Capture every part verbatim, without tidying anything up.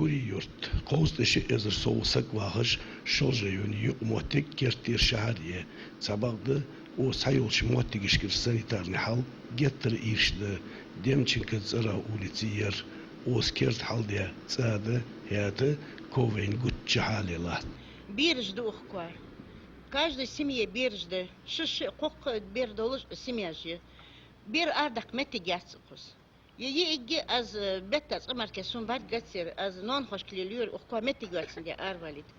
Кури-Юрт. Кхузткъеи ши эзар сов саг вахаш, Шолжа-Юрта юкъ моттиг керттера шахьар я. Цхьабакъда, укх цхьайолча моттигашкара санитарни хьал геттара ийрча да. Демченков цӀерагӀа улица я ер. Укх керда хьал де цӀа да, хӀаьта ков вайна гучча хьале латт. Бераш да укх коа. Каждой семье бераш да. Ши-ши, кхо-кхо бер долаш семьяш я. Бер арадаккха моттиг яц укхаза. Е, е, йиӀиги аз, э, бетта цкъа мара сона бӀаргагуц ер, аз ноанахошка лелаю ер, укх коа моттиг йоацаш де аравалийта.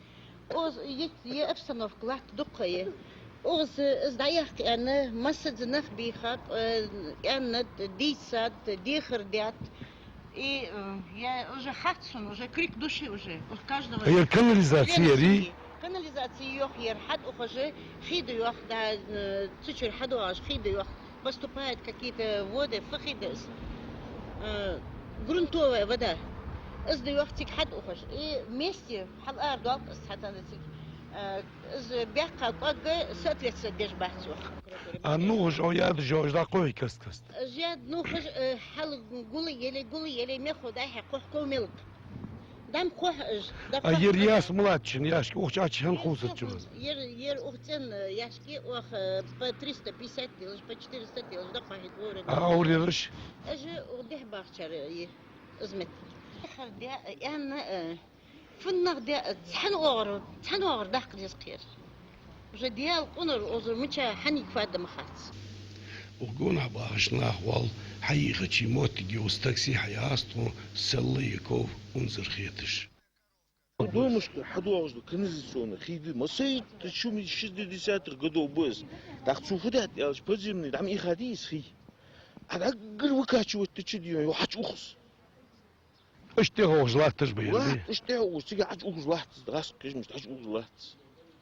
Укхаза е, е обстановка латта дукха я. Укхаза, э, из дӀаяккха аьнна, массаза нах бийхаб, э, аьнна, дийцад, дехар даьд. И, э, я уже хац сона, уже крик души уже. Укх каждого. А ер канализаци яри? Канализаци йоах ер, хьатӀаухаш хий да йоах, да, э, цу чура хьадоагӀаш хий да йоах. Поступают какие-то воды, фу хий да из, э, грунтовая вода. Из да йоах цига хьатӀаухаш. И вместе хьал-ара доалл из цхьатарра цига. Э, из баьккха кӀоаг соответствовать деш бац йоах. А нувхаш, о, яда жожда кхой каст-каст. Жад нувхаш, э, хьал гулъеле, гулъеле мехо дӀа-хьа кхохь ков мелг. ДӀа-м кхохь уж, дӀа. А кхохь ер уж. Яс мулатчун яшки ухчача хӀан хувцачу? Ер, ер ух цӀен, э, яшки ох, э, по триста пятьдесят делаш, по четыреста делаш, дӀа кхохь вора. А аурераш? Уж ух дехьа бахчар, э, из мет. Хар де, э, аьнна, э, фуннагӀа де, э, цхьан оагӀор, цхьан оагӀор даккха деза кхер. Уже Даьла къинар, оза мича хьаниг фадда ма хац. Укх гонахьа бахаш нах вал, хьайийхача моттиге укхаза такси хьаяхац тхона, селла е ков унзара хеташ. Домашка хьадоагӀаш да канализационни хий да, масийтта шуми шестидесятых годов ба из. ТӀаккха цо фу даьд аьлча, подземный дӀа-м ийхадий из хий. А даггара выкачивать дича дийон, йо хьача ухаз. Иштта тӀехьа ухаш латташ ба ер, латт, ди? Иштта тӀехьа ухаш, цига хьача ухаш латт, гӀаскхижмаш хьача ухаш латт.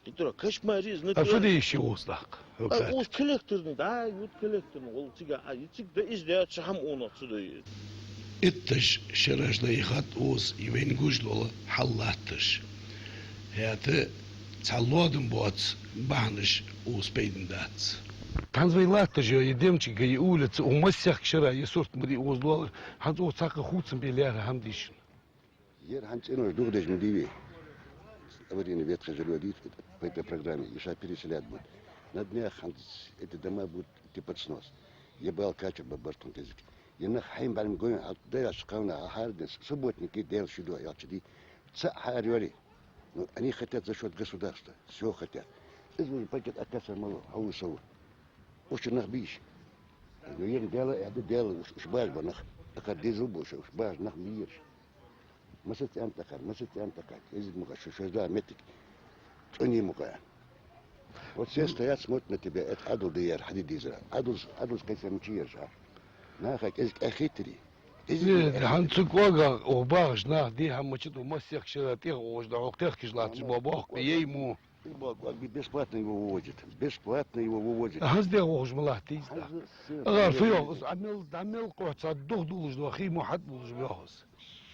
Итра кошмар из, а фу де йиш я укхаза даккха? А, укхаза коллекторни, да, ют коллекторни гӀолла цига, а, и цига да из да, цхьа хӀама унах ца дой. Итташ шераш лайхат укхаза, и вайна гуш дола хьал латташ. ХӀаьта цхьа лоадам боаца бахьанаш укхаза пайдана дац. ХӀанз вай латташ я, е Демченков, е улица, укх массехк шера е сурт ма дий укхаза лоалаш, хӀанз укхаза цхьаккха хувцам бе лаьрхӀа хӀама дий шун? Ер хӀанз цӀенош дугӀдеш ма дий вай. Аварийный ветхое жильё дий, по этой программе, и щас переселять будут. На днях хӀанз эти дома будут идти под снос. Е бала кача ба бартун кезик. Е нах хьайна бӀарма гойн, а даяш кхавна, а хьарден, субботники Даьла шийдо аьлча дий. ЦаӀ хьаарайоалий. Ну, они хотят за счёт государства. Всё хотят. Из вуж пакет акаса мало, хьаву сов. Уж нах бийш. Ну, ер Даьла, э, Даьла, уж, уж баш ба нах. Акхар дезал ба уж, уж баш нах мийрш. Масат цӀен тӀакхар, масат цӀен тӀакхар. Эзид муха шу, шожда метик. ЦӀуни муха. Вот все стоят, смотрят на тебя. Это Ӏадал да яр, хьади дизра. Ӏадал, Ӏадал кайсар мича ярша. Наха кӀезиг ахитри. КӀезиг ахитри. Хьан цу кӀоага, о, багӀаш нах, ди хьан мачид, о, масех шера тӀех, о, жда, о, кхехкаш латташ, бо, бо, ей му. Из бо, кӀоаг бесплатно его вывозят. Бесплатно его вывозят. ХӀанз дегӀ вохуш ма латт из да. ХӀанз с-, АгӀар фу йохус, а мел, а мел къохьца дух дулуш до, хий мо хьат булуш йохус.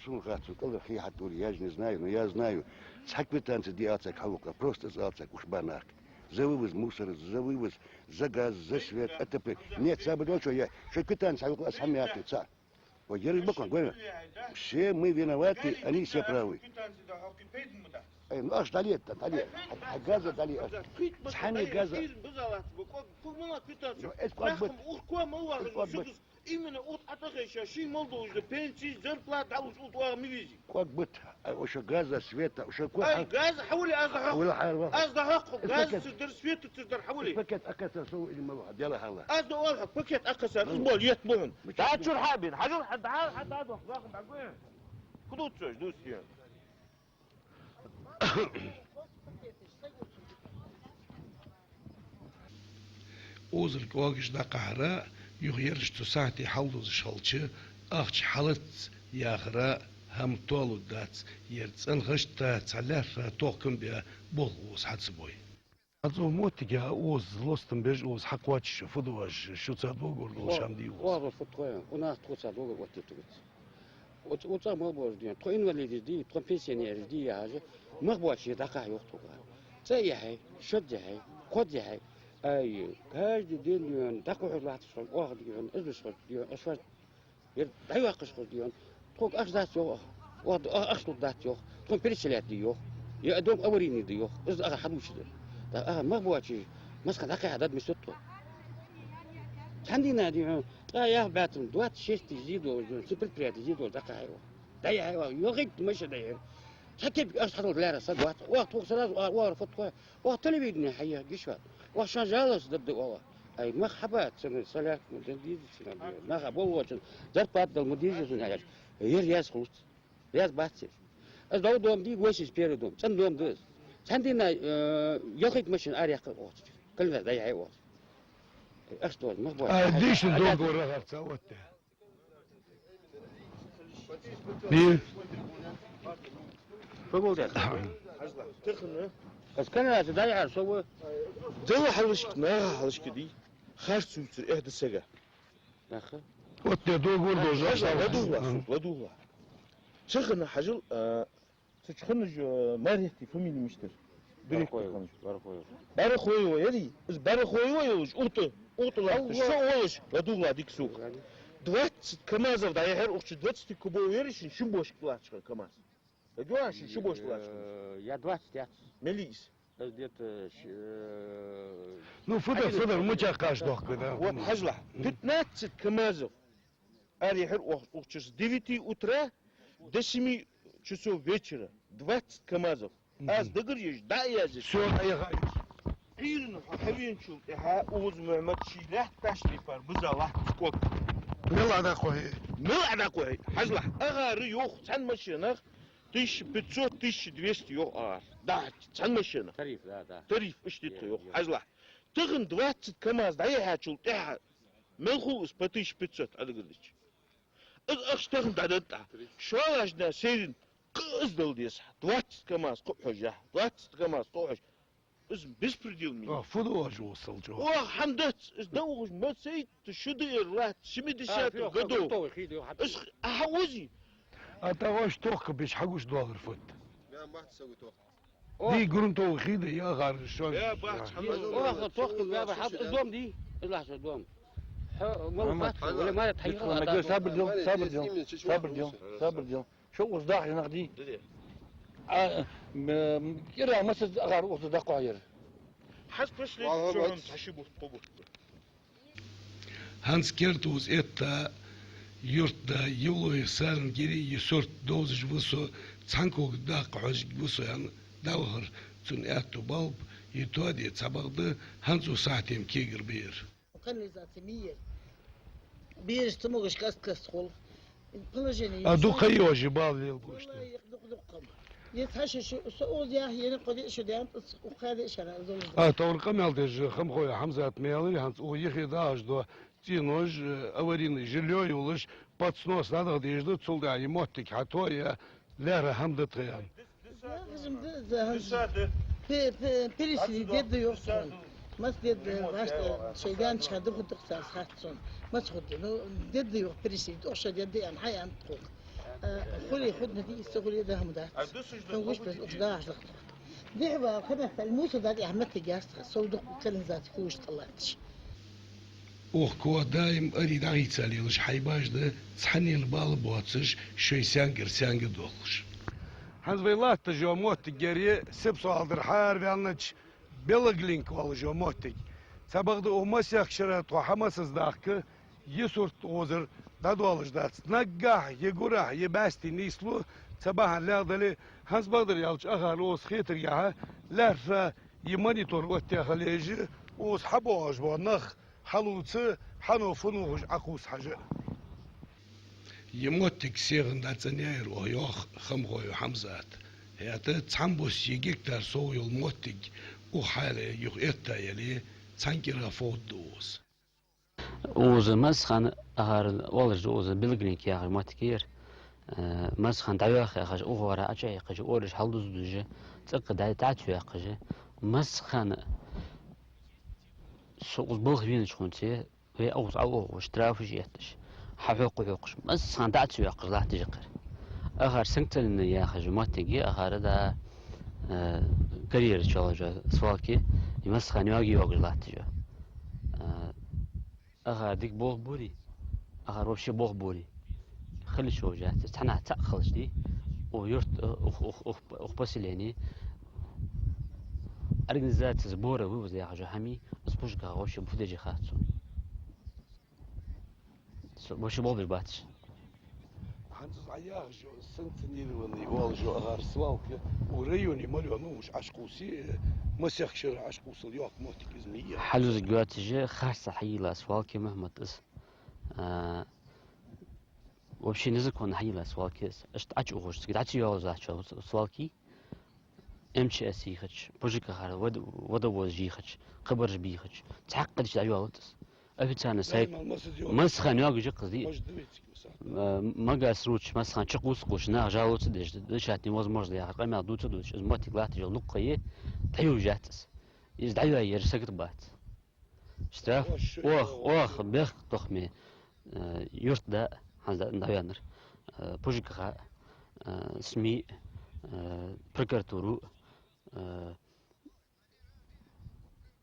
Сун хац, цу кӀалара хий хьат дур, я же не знаю, но я знаю. Цхьа квитанция ди алцак хьалукъа, просто из алцак уш ба нах. За вывоз мусора, за вывоз, за газ, за свет, отопление. Нет, саба дон шо я, шо квитанция хьалукъа, аз хьам яхи, ца. Ой, ераш бакъон, гой. Все мы виноваты, они все правы. Ай, ну, аш дали, дали. А газа дали, аш. Цхьанне газа. Ну, эс квак быт. Именно от атахайша ши мал долаш да пенсии, зарплата, уж ут вар мивизи. Квак быт. Ай, уша газа, света, уша квак. Ай, газа, хьавали, аз да хьакъ. Хьавали, хьавали. Аз да хьакъ, газа цирдар, света цирдар, хьавали. Пакет акаса сов или мало, дела хьала. Аз да ол хьакъ, пакет акаса, из бол, ет болун. Да, чур хьабин, хьажур, хьа, да, хьа, да, да, да, да, да, да. Куда ты идёшь, Дусья? Озар кӀоагаш дӀакхахьара, юха ераш цу сахьте хьалдузаш хилча, ахча хьалац яхара хӀама тоалургдац, ер цӀенхашта цхьа лаьрхӀа тохкам бе болх укхаза хьа ца бой. ХӀанз укх моттиге укхаза лостам беш, укхаза хьакхоачаш, фу ду оаш, шуца договор долаш хӀама дий укхаза? Оаха фу тхо, у нас тхоца договор оттийтаргьяц. Оц-, оцӀа мел боаш дий, тхо инвалидаш дий, тхо пенсионераш дий яхаш, мах боацаш дӀакхахьа йоах тхога. ЦӀа яхье, шад яхье, кход яхье. Ай, каждый день дий, дӀакхухьаш латташ хой, оаха дий, из беш хой дий, аш хой. Ер дӀайоаккхаш хой дий. Тхога ахча дац йоах. Оаха, а-, ахча лургдац йоах, тхона переселять де йоах, е дом аварийный да йоах, из ахар хьадувцаш дар. ТӀаккха ахар мах боацаш, массахана дӀакхайкаде ма деза тхо. Цхьан дийнахьа, дий хьона, ткъаь ялх бӀаь тонн, двадцать шесть тысяч зе долаш, цу предприятие зе долаш дӀакхайкаяьй оаха. ДӀаяхьай оаха, йохийтта машина дӀаяхьар. Цхьа кепиг ахча хьатӀадоаллаш лаьрхӀа са доацаш, оаха тхох сразу, оаха, оаха фу тхой, оаха телевидене хьаяха гиш вац. Оаха шоана жаловаться дергда оаха. Ай, мах хьабац цунна, соляк ма дар деза цунна, наха боллачун зарплата дала ма деза цунна, аьлча, ер яз хулац. Яз бац из. Из дов дом дий, восемьдесят первый дом. ЦӀена дом да из. Цхьан дийнахьа, э, йохийтта машина араяьккхай оаха. Калинза дӀаяхьай оаха. Ахча доацаш, мах боацаш. Ай, дийшта договор ахар ца оттадаь. Дий? Фу болаш да? Тахан. Аз калинза дӀаяхьар со ва. Дала хьалхашка, наха хьалхашка дий. Харц вувцар эхь да сага. Наха. Оттадаь договор долаш. ЛадувгӀалахь, ладувгӀалахь. Тахан хьажал, а, цу чу хиннача, э, Марехти фамили мишта яр? Директор хиннача. Барахоева. Барахоева яр из? Барахоева йолаш, укх тӀа, укх тӀа латташ, шо волаш, ладувгӀалахь дика сога. Двадцать КамАЗов дӀаяхьар укх чу, двадцатикубовый яр шун, шун бошка латташ хинна КамАЗ. Дагоа шун, шун бошка латташ хинна? Э, я двадцать яц. Мел я из? Из где-то, э, ну, фу дар, фу дар, мича кхаш дохк, да. Вот, хьажалахь, пятнадцать КамАЗов араяхьар оаха укх чу с девяти утра до семи часов вечера. Двадцать КамАЗов. Аз дагаръеш, дӀа а язъеш. Всё, дӀаяхай. Ӏуйрийна хьо хьавеначул тӀехьагӀа Уваз-Мухьмад ший лаьтташ тайпара биза латташ ког. Мел а дӀакхухьий? Мел а дӀакхухьий? Хьажалахь, ахар йоах цхьан машинах тысяча пятьсот, тысяча двести йоах ахар. ДӀахьоча цхьан машинах. Тариф, да, да. Тариф, иштта йоах. Хьажалахь. Тахан двадцать КамАЗ дӀаяхьачул тӀехьагӀа мел хул из по тысяча пятьсот, Ӏа дагардаьча? Из ахча тахан дӀаденнад Ӏа. ШоллагӀча дийнахьа сайранна кхы а из дала деза хьа. Двадцать КамАЗ кхы а хьожаш. Двадцать КамАЗ кхы а хьожаш. Из беспредел мин. А, фу да оаш усал чо? Оаха хӀама дац, из да ухаш, ма сайта шу да ер латт, семидесятых годов. Из а хьа ози. А тӀаккха оаш тохкабеш хьагуш доллар фуд? Дий, грунтовый хий да яхар шоана. Оаха тохкабеш, хьа, из дом дий, из лаьца дом. Хьо, мала бац, вале, мара тхьайга. Сабр дел, сабр дел, сабр дел, сабр дел. Шо укхаза даха нах дий? А, м, кӀира масаз ахар укхаза даккха яр. Хьаз пашле, шо хӀанз хьаши бутт, кхо бутт. ХӀанз керта укхаза этта юртда Евлоев Сарангири, ер сурт довзаш ва со, цхьан кога даккха хьожаргва со аьнна, дӀавахар цун аьттув балба, ер тоаде цхьабакъда, хӀанз укх сахьате-м кегар ба ер. Канализаци ма яр. Бераш ца могаш каст-каста хул. Положение. А дукха йоажи бала лелабеш да? Валлахьи, дукха-дукха. Е цхьа шу, шу, со оз яхь, е кхо-диъ шу даьннад, укх кхаь-диъ шера из луш да. А товр къамаьл деш Хамхой Хьамзата ма аьларий, хӀанз укх юхе дахаш дола цӀенош, э, аварийный жильё йолаш, подснос дӀадаха дезаш да, цул тӀехьагӀа ер моттиг хьатоаяь, лаьрхӀа хӀама да тха аьнна. Яхаш ма да из, хӀанз. Пе-, пе-, переселить дергда йоах тхона. Маца дергда, вӀаштӀехьа шоай гаьна чу хьадувхаргда-кх цар, хац сона. Маца хургда? Ну, дергда йоах переселить, укх шу дергда аьнна, хьааьннад тхога. А, хуле хургда, дий, ца хуле даха ма дац. Тхона гуш беза укх дахаш лахтох. Дехьа вала кхамехтал мусор дӀатӀехьа моттиг яц тха, сов дукха канализаци кхувш тӀалатташ. Укх кога даим арий дӀахийца лелаш хьайбаш да, цхьаннена бала боацаш, шоай саьнгара саьнга доахаш. ХӀанз вай латташ йола моттиг яр е Сепсоалдара хьавенача Белоглинка оалаш йола моттиг. Цхьабакъда укх масех шера тхо хьамасаза дахка, ер сурт укхазара дӀадоалаш дац. Наггахьа е гурахьа, е бӀаьсти нийслу, цхьа бахьан леладале, хӀанз бакъдар аьлча ахар укхаза хетаргахьа, лаьрхӀа ер монитор оттаяь хила еза, укхаза хьабоагӀаш бола нах хьалувца, хьанна фу нувхаш Ӏокхувса хьажа. Ер моттиг сехана дӀацӀеняьяр оаха, йоах Хамхой Хьамзата. ХӀаьта цхьан бус е гектар сов йола моттиг укх хьале юха этта яле, цхьан кӀира фовда да укхаза. Укхаза массахана ахар оалаш да, укхаза Белоглинка яхаш моттиг я ер. Э, массахана дӀайоах яхаш, укхазара Ӏочуяьккхача, ораш хьалдуза-дузаш, цӀаккха дӀа-, дӀа ца йоаккхаш. Массахана со укхаза балха венача хана ца, вай укхаза Ӏоухаш, штрафаш етташ, хьахьокха-хьокхаш, массахана дӀа ца йоаккхаш латташ я-кх ер. Ахар Санкт-Целинная яхаш моттиг я, ахар да, э, карьера чу йолаш йола свалка, из массахана йоаге йоагаш латташ я. Э, ахар дика болх бу ер, ахар вообще болх бу ер. Хила йиш йолаш яц, цхьаннахьа цхьаъ хилча дий. Укх юрта, укх, укх, укх, укх поселене организаци сбора-вывоза яхаш хӀама, из Пужгагахь вообще фу деш я хац сона. Со вообще болх беш бац. ХӀанз из Ӏа яхаш йола санкционированный оалаш йола агӀар свалка укх районе мел йола, ну, уж Ӏаш кхувсе, масех шера Ӏаш кхувсал йоккха моттиг из ма йий. Хьалузаргйоацаш, харцахьа хьайийлла свалка я, Мухьмад, из. А, вообще незаконно хьайийлла свалка я из. Иштта Ӏочуухаш, цига дӀа ца йоалаш латтача свалке МЧС йийхача, Пужгагахьара вод-, водовоз йийхача, кхыбараш бийхача, цхьаккха дича дӀайоалац из. Официально сайт. Наймал масса йоагӀа. Массахана йоагаш я-кх из, дий. Может, двадцать масса. Э, Магас руча массахана чукхувсаш, нах жаловаться деш, дышать невозможно яхаш, къамаьл дувца дувцаш, из моттиг латташ йола дукха ха я, дӀайовжац из. Из дӀайоае ер сагота бац. Штраф. Оаха, оаха, бехктокхаме, э, юртда, хӀанз дӀа-, дӀаваьннар, э, Пужгаха, э, СМИ, э, прокуратура, э,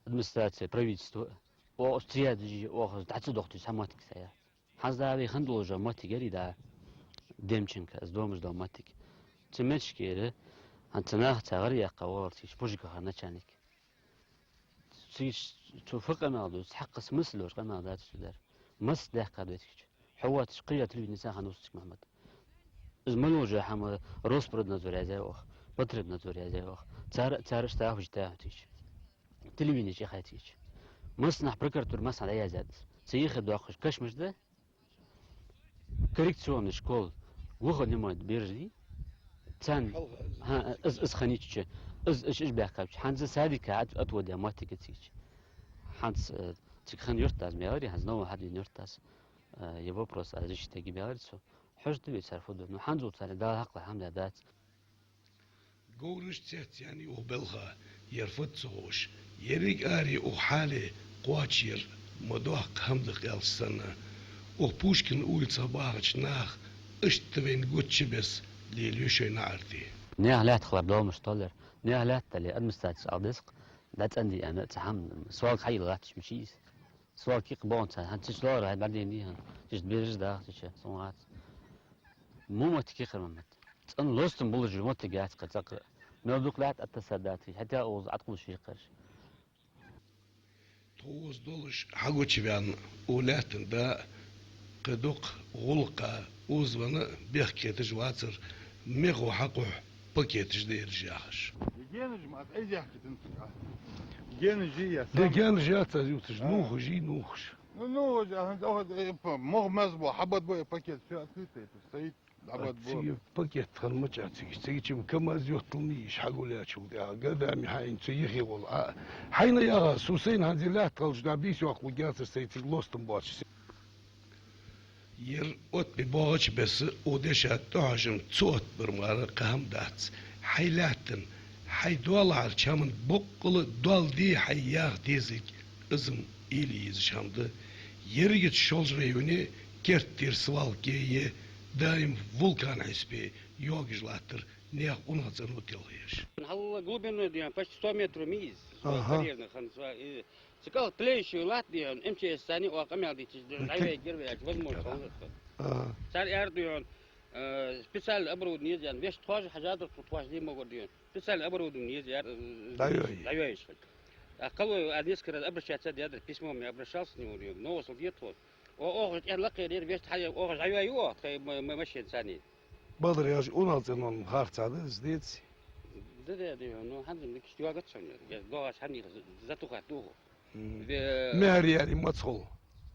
администраци, правительство, оаха цӀи язъеш, оаха дӀа ца дохийташ цхьа моттиг са яц. ХӀанз дӀа вай хинна долаш йола моттиг яр из, дӀа Демченко, из домаш дола моттиг. Цу моттигера, хӀанз цу нахаца гӀар яьккха валар цига Пужгагахьара начальник. Цига цо фу къамаьл ду, цхьаккха смысл йолаш къамаьл дац цо даьр. Масса даьккха да вай цига. Хьо воацаш кхы а телевидене цхьан хана вувц цига, Мухьмад. Из мел йола хӀама Росприроднадзор язъяьй оаха, Потребнадзор язъяьй оаха. Цар, цар штрафаш йитай хьона цига. Телевидене чу яхай цига. Массанахьа, прокуратуре массанахьа дӀаяздаьд из. Цу юхе доаккхаш кашамаш да, коррекционный школа, глухонемой бераш дий, царна, хьалха из, хӀа, из, из хиннача, из, из, из баьхкача, хӀанз садика от-, отводя моттиг я цига. ХӀанз, э, цига хинна юртдас ма аьларий, хӀанз новый хьадена юртдас, э, ер вопрос аз решить ергья ма аьларий цо. Хьожаргда вай цар фу ду. Ну, хӀанзалца царна Дала хьакъехьа хӀама даь дац. Говраш цецъяьннай укх балха, ер фуд ца ховш. Еррига аре укх хьале кхоачаяр ма доккха хӀама да-кх аьлча санна, укх Пушкина улицах бахача наха иштта вайна гучабесса лелаю шоай наӀараш. Наьха лаьтта хилар долмаш толлар. Наьха лаьтта дале, администрацес ала деза-кх, дӀа цӀенде аьнна, цхьа хӀама, свалка хьайийлла латташ мичай из. Свалка кхы боханца, хӀанз цу чу лоархӀа хьай бӀаргадайна дий хьона, цу чу бераш даха, цу чу, сона хац. Муха моттиг я-кх ер, Мухьмад? ЦӀена лостам болаш моттиг яц-кх цӀаккха. Мел дукха лаьтта оттасса дац, хӀаьта укхаза Ӏаткхувсаш я-кх ераш. Тхо укхаза долаш хьагучаваьнна, укх лаьттан да кхы дукха гӀулакха укхаза венна бехктокхаш вацар, мехо хьакхухьа пакеташ да ераш яхаш. Генаш ма аз айзехкитан цкъа. Генаш я. Де сам- генаш яц аз ювцаш, а, нувхаш я, нувхаш. Ну, нувхаш, а, хӀанз охьа, э, п-, мох мез бо, хьабад бо, э, пакет, всё открыто, это стоит, дӀабад бо. Цига пакет хинна мича цига, цига чу КамАЗ йоттал ма йий уж хьагулъяьчул тӀехьагӀа, годами хьайна цу юхе гӀолла. А, хьайна яхар, со сайна хӀанз лаьтта хилча дӀа бийса йоаккхаргьяцар сай цига лостам боацаш. Ер оттабе боагӀача беса укх деша тӀахьожам ца оттабар мара кхы хӀама дац. Хьай лаьттан, хьай доалахьарча хӀаман боккъала доал де хьай яха дезалга, из-м уйла е езаш хӀама да. Ерригача Шолжа районе керттера свалка я, даим вулкан хьисапе йоагаш латтар, наьха унахцӀено телхаеш. Хьал глубиной дий хьона почти сто метров ма йий из. Аха. Карьерный хана сва-, э, Цу кӀал тлеющий латт дий хьона, МЧС царна оаха къамаьл дийцача, дӀайоайергьяр вай аьлча, возможно хилар. Ага. Цар аьлар дий хьона, э, специальное оборудование еза аьнна, вешта тхоаш хьажадар, тхо тхоаш де ма гор дий хьона. Специальное оборудование еза аьлар, э, дӀайоае. ДӀайоаеш хилар. А кхалой, а, несколько раз обращаться даьдар, письмом я обращался с ним, говорю, новости де тхо. О, оаха тӀера лакхера вешта хьайоае, оаха дӀайоае оаха, тхай ма-, ма-, машина царна. Бадар яж унахцӀенон харцахьа да из, деций? Да, да, да, ну, хӀанз-м дикаш йоагац шоана. Я доагӀаш хӀамах за-, затухать духу. Мгм. Ве- Мехьар яьлча маца хул?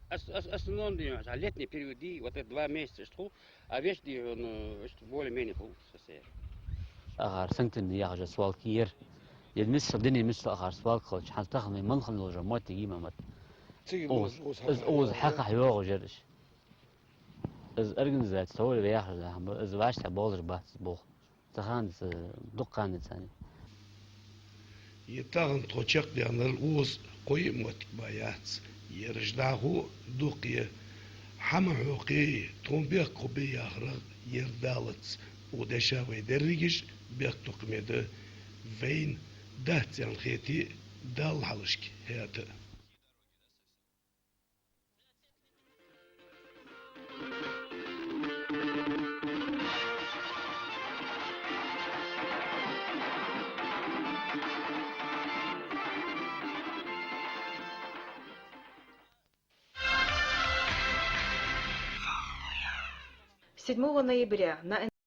Ас-, ас-, основном дий хьона, летний период дий, вот это два месяца иштта хул, а вешта дий хьона, ну, иштта более-менее хул состояние. Акхар Сангтинна яхаш йола свалка я ер. Ер миссел, дунен миссел акхар свалка хилча, хӀанз тахан вай мел хинна долаш йола моттиг я, Мухьмад. Цига укхаза, укхаза хьакхахьа йоагӀаш яр уж. Из организаци тховра вай яхаш да хӀама, из вӀаштӀехьа болаш бац из болх. Цу хана, э, дукха ха яцар. Е тахан тхо чакхдаьннар укхаза кхо-йиъ моттиг мара яц. Ераш дӀахо дукха я. ХӀама хьокхе, тхона бехк хургбий яхарах ер далац. Укх деша вай дерригаш бехктокхаме да. Вайна дац аьнна хете, Далла хьалхашка хӀаьта а. седьмого ноября на